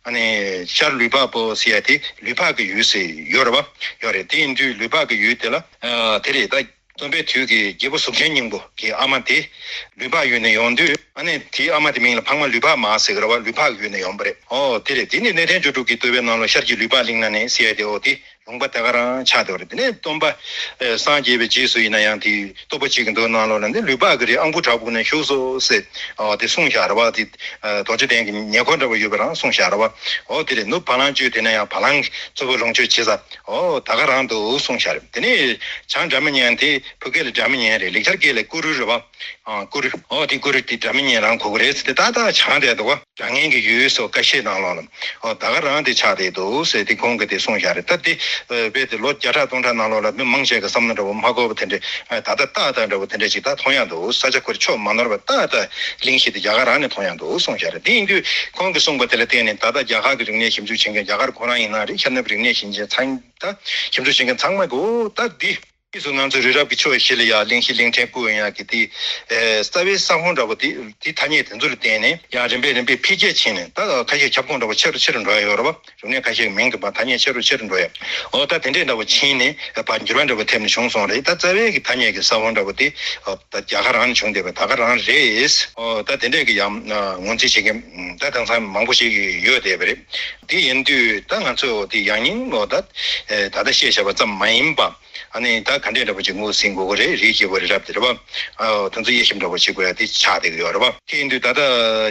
ཨ་ནི་ཤར་ལུས་འཕགས་པོ་ཟེར་ཡ་དེ་ལུས་འཕགས་ཀྱི་ཡུལ་ཟེར་ཡོད་རེད་བ། ཡོད་རེད། དེ་ཡིན་དུས་ལུས་འཕགས་ཀྱི་ཡུལ་དེ་ལ་ཨ་དེ་རེད། ད་སྟོན་པའི་དུས་ཀྱི་རྒྱལ་པོ་གཟུགས་ཅན་སྙིང་པོ་གི་ཨ་མ་དེ་ལུས་འཕགས་ཡུལ་ནས་ཡོང་དུས། ཨ་ནི་དེའི་ཨ་མ་དེ་མིང་ལ་འཕགས་མ་ལུས་འཕགས་མ་ཟེར་གི་རེད་བ། ལུས་འཕགས་ཡུལ་ནས་ཡོང་པ་རེད། ཨོ་དེ་རེད། དེ་ནི་གནས་བརྟན་སྤྱོད་གྲུབ་ཀྱི་བསྟོད་པའི་ནང་ལ་ཤར་གྱི་ལུས་འཕགས་གླིང་ན་གནས་ཟེར་ཡ་དེ། ཨོ་དེ་ལུང་པ་དེ་ག་རང་ཆགས་བསྡད་པ་རེད། དེ་ནས་སྟོན་པ་ཨེ་སངས་རྒྱས་པའི་རྗེས་སུ་ཡིན་ན་ཡང་དེ་སྟོབས་པོ་ཆེ་གི་མདོ་ནང་ལོགས་ལ་འདི་ལུས་འཕགས་ཀྱི་རི་ཨང་བུ་བྲག་ཕུག་ན་བཞུགས་སོ་ཟེར། ཨོ་དེ་གསུངས་བཞག་རེད་བ། དེ་ཨ་རྡོ་རྗེ་གདན་གྱི་ཉེ་འཁོར་འདྲ་པོ་ཡོད་པ་རང་གསུངས་བཞག་རེད་བ། ཨོ་དེ་རེད། ནུབ་བ་ལང་སྤྱོད་དེ་ན་ཡང་བ་ལང་གཙོ་བོ་ལོངས་སྤྱོད་བྱེད་ས། ཨོ་ད་ག་རང་འདུག་གསུངས་བཞག་རེད། དེ་ནས་བྱང་སྒྲ་མི་སྙན་དེ་བོད་སྐད་ལ་སྒྲ་མི་སྙན་རེད། ལེགས་སྦྱར་སྐད་ལ་ཀུ་རུ་རེད་བ། ཨ་ཀུ་རུ། ཨོ་དེ་ཀུ་རུ་དེ་སྒྲ་མི་སྙན་རང་གོ་གི་རེད་ཟེར་ཏེ་ཏག་ཏག་བྱང་བསྡད་འདུག་བ། སྒྲ་སྙན་གྱི་ཡུལ་སོགས་ཀ་ཤས་ནང་ལོགས་ལ། ཨོ་ད་ག་རང་དེ་ཆགས་བསྡད་འདུག་ཟེར་ཏེ་ཁོང་གིས་དེ་གསུངས་བཞག་རེད། ད་དེ་ཨ་རྦད་དེ་ལོ་བརྒྱ་ཕྲག་སྟོང་ཕྲག་ནང་ལོགས་ལ་མི་མང་ཆེ་གི་བསམ་བློ་འདྲ་པོ་མ་འཁོར་བ་དེ་འདྲ། ཨ་ད་ལྟ་ཏག་ཏག་འདྲ་པོ་དེ་འདྲ་ཅིག་ད་མཐོང་ཡ་འདུག། ས་ཆ་ཁོ་རེ་ཕྱོགས་མ་ནོར་བ་ཏག་ཏག་གླིང་བཞི་དེ་རྒྱ་གར་རང་ནས་མཐོང་ཡ་འདུག་གསུངས་བཞག་རེད། དེ་ཡིན་དུས་ཁོང་གིས་གསུངས་པ་དེ་ལ་བརྟེན་ནས་ད་ལྟ་རྒྱ་གར་གྱི་རིག་གནས་ཞིབ་འཇུག་བྱེད་མཁན། རྒྱ་གར་ཁོ་རང་ཡིན་ན་རེད། ཤར་ནུབ་རིག་གནས་ཞིབ་འཇུག་ཚང་ད་ཞིབ་འཇུག་བྱེད་མཁན་ཚང་མ་གིས། ཨོ་ད་འདི། ཕྱིས་སུ་ང་ཚོའི་རི་རབ་ཀྱི་ཕྱོགས་བཞི་ལ་ཡང་གླིང་བཞི་གླིང་ཕྲན་བཀོད་ཡོང་ཡག་གི་དེ། ཨེ་རྩ་བའི་ས་ཁོངས་འདྲ་པོ་དེ། དེ་ཐ་སྙད་དེ་ཚོ་ལ་བརྟེན་ནས་ཡང་རིམ་པས་རིམ་པས་འཕེལ་རྒྱས་ཕྱིན་ནས། ད་ཁ་ཤས་ཁྱབ་ཁོངས་འདྲ་པོ་ཆེ་རུ་ཆེ་རུ་འགྲོ་ཡ་ཡོད་རེད་བ། རིག་གནས་ཁ་ཤས་མིང་གི་བར་ཐ་སྙད་ཆེ་རུ་ཆེ་རུ་འགྲོ་ཡ། ཨོ་ད་དེ་འདྲས་འདྲ་པོ་ཕྱིན་ནས་བར་འགྱུར་བ་འདྲ་པོ་ཐེབས་ནས་བྱུང་སོང་རེད། ད་རྩ་བའི་གི་ཐ་སྙད་ཀྱི་ས་ཁོངས་འདྲ་པོ་དེ། ཨོ་ད་རྒྱ་གར་རང་ནས་བྱུང་བསྡད་པ་ད་ག་རང་རེད། ཨོ་ད་དེ་འདྲས་ཀྱི་ཡང་ངོས་འཛིན་བྱེད་མཁན་ད་དེང་སང་མང་པོ་ཞིག་ཡོད་བསྡད་པ་རེད། དེ་ཡིན་དུས་ད་ང་ཚོས་དེ་ཡང་སྙིང་ཨོ་ད་ད་ལྟ་བཤད་བཞག་པ་ཙམ་མ་ཡིན་པ། ཨ་ནི་ད་ག་འདྲས་འདྲ་པོ་ཅིག་ངོས་ཟིན་དགོས་ཀྱི་རེད། རིའི་སྐྱེས་བུ་རི་རབ་དེ་རེད་བ། ཨ་དེ་ཚོ་དབྱེ་ཞིབ་འདྲ་པོ་བྱེད་དགོས་ཡ་དེ་ཆགས་བསྡད་ཀྱི་ཡོད་རེད་བ། དེ་ཡིན་དུས་ད་ལྟ་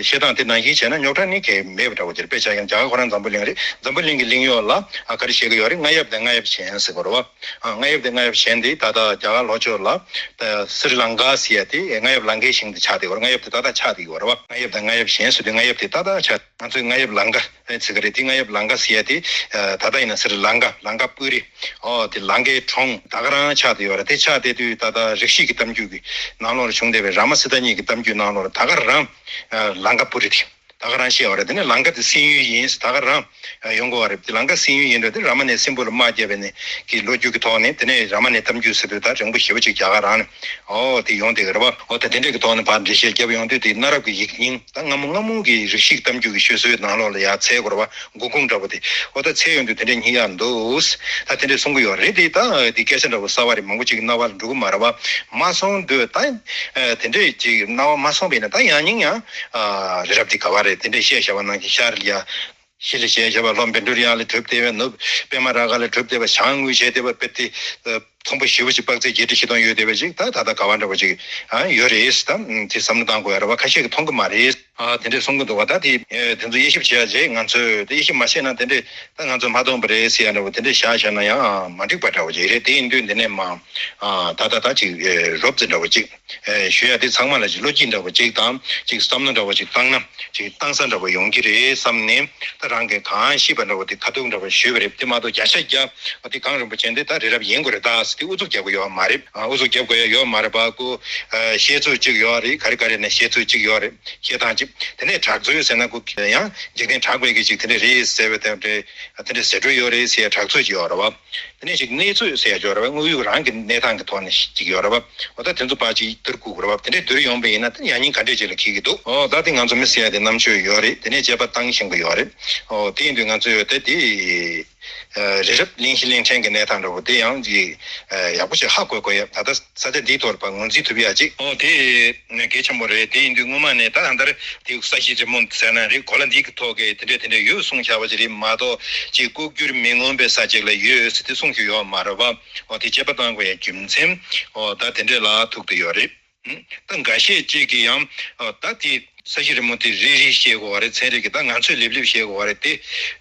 བཤད་སྟངས་དེ་ནང་བཞིན་བྱས་ན་རྙོག་དྲ་ནི་གལ་མེད་པ་འདྲ་པོ་ཅིག་རེད། དཔེ་ཆ་ཡང་རྒྱ་གར་ཁོ་རང་འཛམ་བུ་གླིང་རེད། འཛམ་བུ་གླིང་གི་གླིང་གཡོག་ལ་ཨ་ག་རེ་བཤད་ཀྱི་ཡོད་རེད། རྔ་ཡབ་དང་རྔ་ཡབ་གཞན་ཟེར་གྱི་རེད་བ། ཨ་རྔ་ཡབ་དང་རྔ་ཡབ་གཞན་དེ་ད་ལྟ་རྒྱ་གར་ལྷོ་ཕྱོགས་ལ་ད་སི་རི་ལང་ཀ་ཟེར་ཡ་དེ་རྔ་ཡབ་ལང་ཀའི་ཞིང་དེ་ཆགས་བསྡད་ཀྱི་རེད། རྔ་ཡབ་དེ་ཏག་ཏག་ཆགས་བསྡད་ཀྱི་ཡོད་རེད་བ། རྔ་ཡབ་དང་རྔ་ཡབ་གཞན་ཟེར་དུས་རྔ་ཡབ་དེ་ཏག་ཏག་ཆགས། ང་ཚོས་རྔ་ཡབ་ལང་ཀ་ཟེར་གི་རེད། དེ་རྔ་ཡབ་ལང་ཀ་ཟེར་ཡ་དེ་ཨ་ད་ལྟ་ཡིན་ན་སི་རི་ལང་ཀ་ལང་ཀ་པུ་རི། ཨོ་དེ་ལང་ཀའི་གྲོང་ད་ག་རང་ཆགས་བསྡད་ཡོད་རེད། དེ་ཆགས་བསྡད་དུས་ད་ལྟ་རིགས་ཤིག་གི་གཏམ་རྒྱུད་ཀྱི་ནང་ལོགས་ལ་བྱུང་བསྡད་པའི་རཱ་མ་སི་ཏ་ཉིད་ཀྱི་གཏམ་རྒྱུད་ནང་ལོགས་ལ་ད་ག་རང་ཨ་ལང་ཀ་པུ་རི་དེ་ད་ག་རང་བཤད་ཡོད་རེད། དེ་ནས་ལང་ཀ་དེ་སྲིན་ཡུལ་ཡིན་ཟེར་ད་ག་རང་ཨ་ཡོང་གི་ཡོད་རེད། དེ་ལང་ཀ་སྲིན་ཡུལ་ཡིན་དུས་དེ་རཱ་མ་ནས་སྲིན་པོ་ལ་དམག་བརྒྱབ་པའི་ནས་ཀྱི་ལོ་རྒྱུས་ཀྱི་ཐོག་ནས་དེ་ནས་རཱ་མ་ནའི་གཏམ་རྒྱུད་ཟེར་དུས་ད་རིང་པོ་ཞེ་པོ་ཅིག་རྒྱ་གར་རང་ནས་ཨོ་དེ་ཡོང་བསྡད་ཀྱི་རེད་བ། ཨོ་ད་དེ་འདྲས་ཀྱི་ཐོག་ནས་ཕར་འགྲེལ་བཤད་བརྒྱབ་ཡོང་དུས་དེ་གནའ་རབས་ཀྱི་ཡིག་རྙིང་ད་སྔ་མོ་སྔ་མོ་གི་རིགས་ཤིག་གཏམ་རྒྱུད་ཀྱི་ཤོད་སྲོལ་ནང་ལོགས་ལ་ཡར་འཚོལ་དགོས་རེད་བ། མགོ་ཁུངས་འདྲ་པོ་དེ། ཨོ་ད་འཚོལ་ཡོང་དུས་དེ་འདྲས་རྙེད་ཡག་འདུག། ད་དེ་འདྲས་གསུང་གི་ཡོད་རེད། དེ་ད་དེ་སྐད་ཆ་འདྲ་པོ་གསར་བ་རེད། མང་པོ་ཅིག་རྣ་བ་ལ་འགྲོ་གི་མ་རེད་བ། མ་སོང་དུས་ད་དེ་འདྲས་ཅིག་རྣ་བ་མ་སོང་བས་ན་ད་ཡང་སྙིང་ཡང་རི་རབ་དེ་ག་བ་རེད། དེ་འདྲས་བཤད་བཞག་པ་ནང་བཞིན་ཤར་ལ་ཡ། ཤར་ལ་བཤད་བཞག་པ་ལྷོ་བཻ་ཌཱུརྱ་ལ་གྲུབ་བསྡད་པའི། ནུབ་པདྨ་རཱ་ག་ལ་གྲུབ་བསྡད་པའི། བྱང་དངོས་བྱས་བསྡད་པ་དཔེ་དེ་མཐོན་པོ་ཞེ་པོ་ཅིག་དཔག་ཚད་བརྒྱད་ཁྲི་བཞི་སྟོང་ཡོད་བསྡད་པ་ཅིག་ད་ད་ལྟ་ག་བ་འདྲ་པོ་ཅིག་ཨ་ཡོད་རེད། ད་དེ་བསམ་བློ་བཏང་དགོས་ཡ་རེད་བ། ཁ་ཤས་ཀྱིས་མཐོང་གི་མ་རེད། ཨ་དེ་འདྲས་གསུང་གི་འདུག་བ། ད་དེ་ཨེ་དེ་ཚོ་དབྱེ་ཞིབ་བྱེད་ཡ་རེད། ང་ཚོས་དེ་དབྱེ་ཞིབ་མ་བྱས་ན་དེ་འདྲས་ད་ང་ཚོས་མ་མཐོང་བ་རེད་ཟེར་ཡ་འདྲ་པོ་དེ་འདྲས་བཞག་བཞག་ན་ཡང་མ་འགྲིག་པ་འདྲ་པོ་ཅིག་རེད། དེ་ཡིན་དུས་འདི་ནས་མ་ཨ་ད་ད་ད་ཅིག་ཨེ་རོབ་ཙམ་འདྲ་པོ་ཅིག་ཨེ་ཞུ་ཡ་དེ་ཚང་མ་ལ་ཅིག་བློ་སྐྱེད་འདྲ་པོ་ཅིག་དང་ཅིག་བསམ་བློ་འདྲ་པོ་ཅིག་བཏང་ན་ཅིག་བཏང་ས་འདྲ་པོ་ཡོང་གི་རེད་བསམ་ནས། ད་རང་གིས་གང་ཤེས་པ་འདྲ་པོ་དེ་ཁ་ཐུག་འདྲ་པོ་ཞུས་པ་རེད། དེ་མ་གཏོགས་བརྒྱ་ཆ་བརྒྱ་ཨ་དེ་གང་རིན་པོ་ཆེ་འདི་ད་རི་རབ་ཡིན་དགོས་རེད་ད་ཟེར་དེ་ཨུ་ཚུགས་རྒྱག་དགོས་ཡོད་མ་རེད། ཨ་ཨུ་ཚུགས་རྒྱབ་དགོས་ཡ་ཡོད་མ་རེད་པ། ཁོ་ཨ་བཤད་ཚོད་ཅིག་ཡོད་རེད། ག་རེ་ག་རེ་ནས་བཤད་ཚོད་ཅིག་ཡོད་རེད། བཤད་སྟངས་ཅིག་དེ་ནས་གྲགས་ཚོད་ཟེར་ན་ཁོ་ཡང་འཇིག་རྟེན་གྲགས་པའི་གི་ཅིག་དེ་འདྲ་རེད་ཟེར་བའི་དེ་འདྲ་དེ་འདྲ་ཟེར་འགྲོ་ཡོད་རེད་ཟེར་ཡ་གྲགས་ཚོད་ཅིག་ཡོད་རེད་བ། དེ་ནས་ཅིག་གནས་ཚུལ་ཟེར་ཡ་ཅིག་ཡོད་རེད་བ། དངོས་ཡོད་རང་གི་གནས་སྟངས་ཀྱི་ཐོག་ནས་ཅིག་ཡོད་རེད་བ། འོ་ད་དེ་ཚོ་ཕར་ཅིག་བསྡུར་དགོས་རེད་བ། དེ་འདྲས་བསྡུར་ཡོང་པ་ཡིན་ན་དེ་ཡང་སྙིང་ག་འདྲས་ཅིག་ལ་འཁེལ་གྱི་འདུག། འོ་ད་དེ་ང་ཚོ་མི་ཟེར་ཡ་དེ་རྣམ་དཔྱོད་ཡོད་རེད། དེ་ནས་དཔྱད་པ་བཏང་ཤེས་ཀྱི་ཡོད་རེད། འོ་དེ་ཡིན་དུས་ང་ཚོས་ཡོད་དེ་དེ་ཨ་རི་རབ་གླིང་བཞི་གླིང་ཕྲན་གྱི་གནས་སྟངས་འདྲ་པོ་དེ་ཡང་ཅིག་ཨ་ཡག་པོ་ཞིག་ཧ་གོ་དགོས་ཡ། ད་ལྟ་ས་ཆ་འདིའི་ཐོག་ལ་ཕར་ངོས་འཛིན་ཐུབ་ཡ་ཅིག། འོ་དེ་གལ་ཆེན་པོ་རེད། དེ་ཡིན་དུས་སྔོན་མ་ནས་ད་ལྟ་ལྟར་དེ་ས་གཞི་རི་མོ་ཟེར་ན་རེད། གོ་ལ་འདི་གི་ཐོག་གི་དེ་འདྲས་དེ་འདྲས་ཡོད་གསུངས་བཞག་པ་ཅིག་རེད་མ་གཏོགས་ཅིག་ལྐོག་གྱུར་མི་མངོན་པའི་ས་ཅིག་ལ་ཡོད་ཟེར་དེ་གསུངས་ཀྱི་ཡོད་མ་རེད་བ། འོ་དེ་དཔྱད་པ་བཏང་དགོས་ཡ་རྒྱུ་མཚན། འོ་ད་དེ་འདྲས་ལ་ཐུག་བསྡད་ཡོད་རེད། ད་འགའ་ཤས་ཅིག་གིས་ཡང་ད་དེ་ ས་གཞི་རི་མོ་དེ་རེ་རེ་བཤད་དགོས་པ་རེད། ཚན་རིག་གི་ད་ང་ཚོས་ལེབ་ལེབ་བཤད་དགོས་པ་རེད་དེ།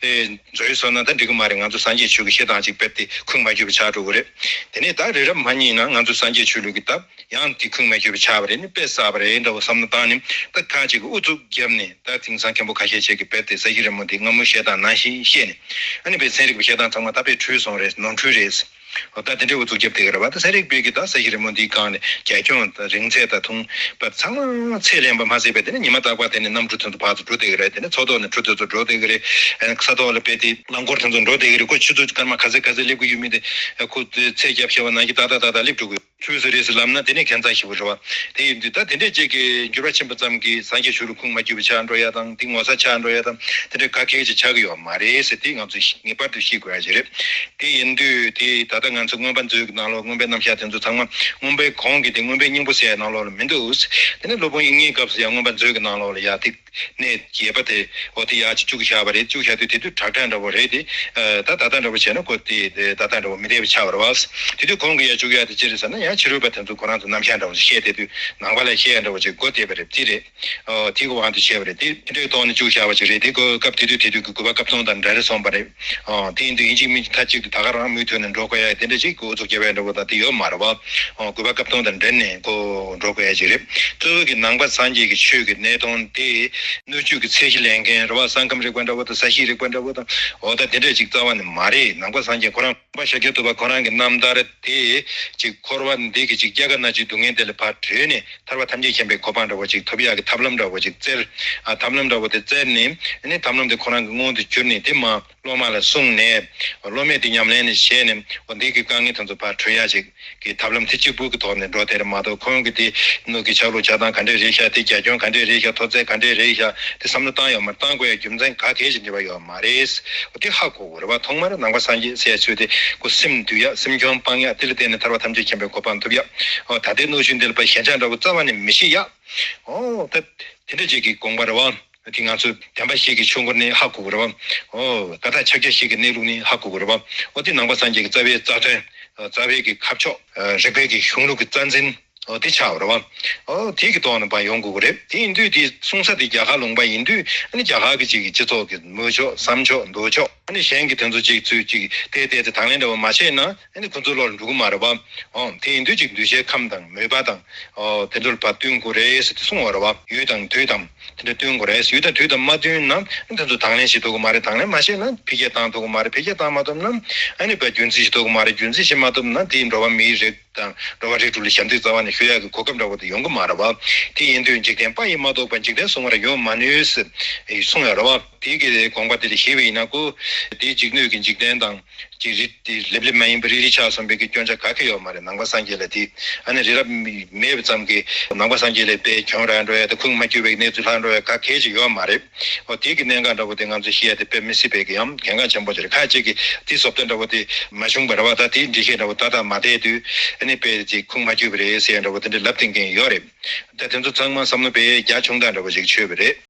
ཨེ། འཛོལ་སོང་ན་ད་འགྲིག་གི་མ་རེད། ང་ཚོ་སངས་རྒྱས་ཆོས་ཀྱི་བཤད་སྟངས་ཅིག་དཔེ་དེ་ཁུངས་མ་འཁྱོལ་བ་ཆགས་འགྲོ་གི་རེད། དེ་ནས་ད་རི་རབ་མ་རྙེད་ན་ང་ཚོ་སངས་རྒྱས་ཆོས་ལུགས་ཀྱི་ད་ཡང་དེ་ཁུངས་མ་འཁྱོལ་བ་ཆགས་པ་རེད། ནི་དཔེ་བསགས་པ་རེད་འདྲ་བོ་བསམ་བློ་བཏང་ནས་ད་ཁ་ཅིག་གིས་ཨུ་ཚུགས་བརྒྱབ་ནས་ད་དེང་སང་མཁན་པོ་ཁ་ཤས་ཅིག་གིས་དཔེ་དེ་ས་གཞི་རི་མོ་དེ་སྔ་མོ་བཤད་སྟངས་ནང་བཞིན་བཤད་ནས། ཨ་ནི་དཔེ་ཚན་རིག་པའི་བཤད་སྟངས་ཚང་མ་ད་དཔེ་འཁྲུལ་སོང་རེད། ནོར་འཁྲུལ་རེད། འོ་ད་དེ་འདྲའི་འུ་ཚུགས་རྒྱབ་བསྡད་ཀྱི་རེད་བ། ད་ཚན་རིག་པས་ཀྱི་ད་ས་གཞི་རི་མོ་འདིའི་སྒང་ནས་རྒྱ་ཁྱོན་དང་རིང་ཚད་དང་ཐུང་བ་ཚང་མ་ཚད་ལེན་པ་མ་ཟད་པའི་དེ་ནས་ཉི་མ་རྟག་པར་དེ་ནས་གནམ་གྲུ་དེ་ཚོ་ཕར་ཚུར་འགྲོ་བསྡད་ཀྱི་རེད། དེ་ནས་མཚོ་ཐོག་ནས་གྲུ་དེ་ཚོ་འགྲོ་བསྡད་ཀྱི་རེད། ས་ཐོག་ལ་དཔེ་དེ་རླངས་འཁོར་དེ་ཚོ་འགྲོ་བསྡད་ཀྱི་རེད། ཁོ་ཆུ་ཚོད་སྐར་མ་ག་ཚོད་ག་ཚོད་སླེབས་ཀྱི་ཡོད་མེད་དེ་ཁོ་ཚོས་ཚད་རྒྱབ་ཤེས་པ་ནང་བཞིན་ཏག་ཏག་ཏག་ཏག་སླེབས་འགྲོ་གི་ཡོད། འཁྲུལ་སོང་རེད་ཟེར་ལབ་ན་དེ་ནས་ཁྱད་མཚར་ཞེ་པོ་རེད་བ། དེ་ཡིན་དུས་ད་དེ་འདྲས་ཅིག་གི་འགྱུར་བ་ཕྱིན་པ་ཙམ་གྱིས་སངས་རྒྱས་ཆོས་ལུགས་ཁུངས་མ་འཁྱོལ་བ་ཆགས་འགྲོ་ཡ་དང་དེ་ངོ་ཚ་ཆགས་འགྲོ་ཡ་དང་དེ་འདྲས་ག་གེ་ཅིག་ཆགས་ཀྱི་ཡོད་མ་རེད་ཟེར། དེ་ང་ཚོས་ངེས་པར་དུ་ཤེས་དགོས་ཡ་ཅིག་རེད། དེ་ཡིན་དུས་དེ་ད་ལྟ་ང་ཚོ་མངོན་པ་མཛོད་ཀྱི་ནང་ལོགས་མངོན་པའི་རྣམ་གཞག་དེ་ཚོ་ཚང་མ་མངོན་པའི་གོང་གི་དེ་མངོན་པའི་སྙིང་པོ་ཟེར་ཡ་ནང་ལོགས་ལ་མི་འདུག། དེ་ནས་སློབ་དཔོན་དབྱིག་གཉེན་སྐབས་སུ་ཡང་མངོན་པ་མཛོད་ཀྱི་ནང་ལོགས་ལ་ཡ་དེ། གནས་རྒྱས་པ་དེ་འོ་དེ་ཡར་ཅིག་བཅུག་བཞག་པ་རེད། བཅུག་བཞག་དུས་དེ་དུས་དྲག་དྲག་འདྲ་བོ་རེད་དེ། ད་ད་ལྟ་འདྲ་བོ་བྱས་ན་ཁོ་དེ་ད་ལྟ་འདྲ་བོ་མི་བདེ་བ་ཆགས་པ་རེད་བ། དེ་དུས་གོང་གི་ཡར་བཅུག་ཡག་དེ་ཅི་རེད་ཟེར་ན་ཡང་ཕྱི་རོལ་པ་དེ་ཚོ་ཁོ་རང་ཚོ་རྣམ་གཞག་འདྲ་བོ་ཞིག་བཤད་དེ་དུས་ནང་པ་ལ་བཤད་ཡག་འདྲ་བོ་ཅིག་གོ་བདེ་བ་རེད་དེ་རེད། དེ་གི་དབང་དུ་བྱས་པ་རེད་དེ། དེ་འདྲའི་ཐོག་ནས་བཅུག་བཞག་པ་ཅིག་རེད་དེ། སྐབས་དེ་དུས་དེ་དུས་ཀྱི་གུས་པ་སྐབས་སྟོང་དང་འདྲ་རེད་སོང་པ་རེད། དེ་ཡིན་དུས་ཡིན་གཅིག་མིན་གཅིག་མཐའ་གཅིག་ཏུ་ད་ག་རང་མུ་མཐུད་ནས་འགྲོ་དགོས་ཡག་དེ་འདྲ་ཅིག་གི་ཨུ་ཚུགས་རྒྱབ་ཡག་འདྲ་བོ་དང་དེ་ཡོད་མ་རེད་བ། གུས་པ་སྐབས་སྟོང་དང་འབྲེལ་ནས་ཁོ་འགྲོ་དགོས་ཡ་ཅིག་རེད། གཙོ་བོ་གི་ནང་པ་སངས་རྒྱས་ཀྱི་ཆོས་ཀྱི་གནས་སྟངས་དེ་སྣོད་བཅུད་ཀྱི་ཚད་གཞི་ལེན་མཁན་རེད་བ། ས་ཁམས་རིག་པ་འདྲ་བོ་དང་ས་གཤིས་རིག་པ་འདྲ་བོ་དང་འོ་ད་དེ་འདྲ་ཅིག་རྩ་བ་ནས་མ་རེད། ནང་པ་སངས་རྒྱས་ཁོ་རང་པ་ཤཱཀྱ་ཐུབ་པ་ཁོ་རང་གི་རྣམ་ཐར་དེ་ཅིག་འཁོར་བ་འདི་གི་ཅིག་རྒྱ་གར་ན་ཅིག་སྡུག་བསྔལ་དེ་ལས་ཕར་གྲོལ་ནས་ཐར་པ་ཐམས་ཅད་མཁྱེན་པའི་གོ་འཕང་འདྲ་བོ་ཅིག་ཐོབ་ཡག་གི་ཐབས་ལམ་འདྲ་བོ་ཅིག་བཙལ། ཐབས་ལམ་འདྲ་བོ་དེ་བཙལ་ནས་ཨ་ནི་ཐབས་ལམ་དེ་ཁོ་རང་གི་དངོས་དུ་གྱུར་ནས་དེ་མ། སློབ་མ་ལ་གསུངས་ནས། སློབ་མས་དེ་ཉམས་ལེན་ནས་བྱས་ནས་འོ་འདི་གི་དཀའ་ངལ་དེ་ཚོ་ཕར་གྲོལ་ཡ་ཅིག་གི་ཐབས་ལམ་དེ་གཅིག་པུ་གི་ཐོག་ནས་འགྲོ་དེ་རེད་མ་གཏོགས། ཁོང་གི་དེ་སྣོད་ཀྱི་ཆག་ལུགས་ཆགས་སྟངས་ག་འདྲས་རེད་ཤག་དེ་རྒྱ་ཁྱོན་ག་འདྲས་རེད་ཤག་མཐོ་ཚད་ག་འདྲས་རེད་ཤག་དེ་བསམ་བློ་བཏང་ཡོད་མ་རེད། བཏང་དགོས་ཡ་རྒྱུ་མཚན་ག་གེ་ཞིག་འབྲེལ་བ་ཡོད་མ་རེད། འོ་དེ་ཧ་གོ་དགོས་རེད་བ། ཐོག་མར་ནང་པ་སངས་རྒྱས་ཟེར་ཡ་ཚུལ་དེ་ཁོ་སེམས་འདུལ་ཡ། སེམས་ཁྱོན་སྤང་ཡ། དེ་ལ་བརྟེན་ནས་ཐར་པ་ཐམས་ཅད་མཁྱེན་པའི་གོ་འཕང་ཐོབ་ཡ། འོ་ད་ལྟའི་སྣོད་བཅུད་འདི་ལ་ཕར་ཞེན་ཆགས་འདྲ་བོ་རྩ་བ་ནས་མི་བྱེད་ཡ། འོ་ད་དེ་འདྲ་ཅིག་གི་དགོངས་པ་རེད་བ། དེ་ང་ཚོ་བདེན་པ་བཞི་གི་ཆོས་འཁོར་ནས་ཧ་གོ་གི་རེད་བ། ཨོ་ཀ་དག་ཕྱག་རྒྱ་བཞི་གི་གནས་ལུགས་ནས་ཧ་གོ་གི་རེད་བ། ཨོ་དེ་ནང་པ་སངས་རྒྱས་ཀྱི་རྩ་བའི་རྩ་དོན། རྩ་བའི་གི་ཁ་ཕྱོགས། རིགས་པའི་གི་གཞུང་ལུགས་ཀྱི་རྩ་འཛིན། ཨོ་དེ་ཆགས་པ་རེད་བ། ཨོ་དེ་གི་ཐོག་ནས་ཕར་ཡོང་དགོས་ཀྱི་རེད། དེ་ཡིན་དུས་དེ་གསུང་ས་དེ་རྒྱ་གར་ལུང་པ་ཡིན་དུས་ཨ་ནི་རྒྱ་གར་གི་ཅིག་གི་སྤྱི་ཚོགས་ཀྱི་མོས་ཕྱོགས་བསམ་ཕྱོགས་འདོད་ཕྱོགས་ཨ་ནི་གཞན་གྱི་དེ་ཚོ་ཅིག་ཚུལ་ཅིག་དེ་དེ་དེ་དང་ལེན་འདྲ་བོ་མ་བྱས་ན། ཨ་ནི་ཁོ་ཚོའི་བློ་ལ་འགྲོ་གི་མ་རེད་བ། ཨོ་དེ་ཡིན་དུས་ཅིག་འདུ་ཤེས་ཁམས་དང་མོས་པ་དང་། ཨོ་དེ་ཚོ་ལ་ཕར་བསྟུན་དགོས་རེད་ཟེར་ཏེ་གསུངས་པ་རེད་བ། ཡུལ་དང་དུས་དང་དེ་འདྲ་བསྟུན་དགོས་རེད། ཡུལ་དང་དུས་དང་མ་བསྟུན་ན་ཨ་ནི་དེ་ཚོ་དང་ལེན་བྱེད་ཐུབ་ཀྱི་མ་རེད། དང་ལེན་མ་བྱས་ན་འཕེལ་རྒྱས་བཏང་ཐུབ་ཀྱི་མ་རེད། འཕེལ་རྒྱས་བཏང་མ་ཐུབ་ན་ཨ་ནི་ཕར་རྒྱུན་འཛིན་བྱེད་ཐུབ་ཀྱི་མ་རེད། རྒྱུན་འཛིན་བྱེད་མ་ཐུབ་ན་དེ་འགྲོ་བ་མིའི་རིགས་དང་འགྲོ་བ་རིགས་དྲུག་ལ་ཞབས་འདེགས་རྩ་བ་ནས་ཞུ་ཡག་གི་གོ་སྐབས་འདྲ་བོ་དེ་ཡོང་གི་མ་རེད་བ། དེ་ཡིན་དུས་འཇིག་རྟེན་པ་ཡིས་མ་གཏོགས་པ་འཇིག་རྟེན་བསྲུང་བར་ཡོང་མ་ནུས་ཟེར་གསུངས་ཡོད་རེད་བ། དེ་གི་དགོངས་པ་དེ་ལ་བཞེས་པ་ཡིན་ན་ཁོ་དེ་འཇིག་ནུས་ཀྱི་འཇིག་རྟེན་དང་། ཅིག་རིགས་དེ་ལེབ་ལེབ་མ་ཡིན་པ་རིལ་རིལ་ཆགས་སོང་བའི་གི་སྐྱོན་ཆ་ག་གེ་ཡོད་མ་རེད། ནང་པ་སངས་རྒྱས་ལ་དེ་ཨ་ནི་རི་རབ་མེད་པ་ཙམ་གྱིས་ནང་པ་སངས་རྒྱས་ལ་དཔེ་གྱོང་རག་འགྲོ་ཡ་དེ་ཁུངས་མ་འཁྱོལ་བའི་གནས་ཚུལ་ལྷག་འགྲོ་ཡ་ག་གེ་ཅིག་ཡོད་མ་རེད། འོ་དེ་གི་གནད་འགག་འདྲ་བོ་དེ་ང་ཚོས་ཤེས་ཡ་དེ་དཔེ་མི་སྲིད་པའི་གི་ཡང་གལ་འགངས་ཆེན་པོ་ཅིག་རེད། ཁ་ཅིག་གིས་དེ་བཟོ་ལྟ་འདྲ་བོ་དེ་མ་བྱུང་བ་རེད་བ། ད་དེའི་འགྲེལ་བཤད་འདྲ་བོ་ཏག་ཏག་མ་བལྟས་དུས་ཨ་ནི་དཔེ་ཅིག་ཁུངས་མ་འཁྱོལ་བ་རེད་ཟེར་ཡ་འདྲ་བོ་དེ་འདྲ་ལབ་བསྡད་མཁན་ཡོད་རེད། ད་དེ་ཚོ་ཚང་མ་བསམ་བློ་དཔེ་རྒྱ་ཆུང་དྲགས་འདྲ་བོ་ཅིག་ཆོད་པ་རེད།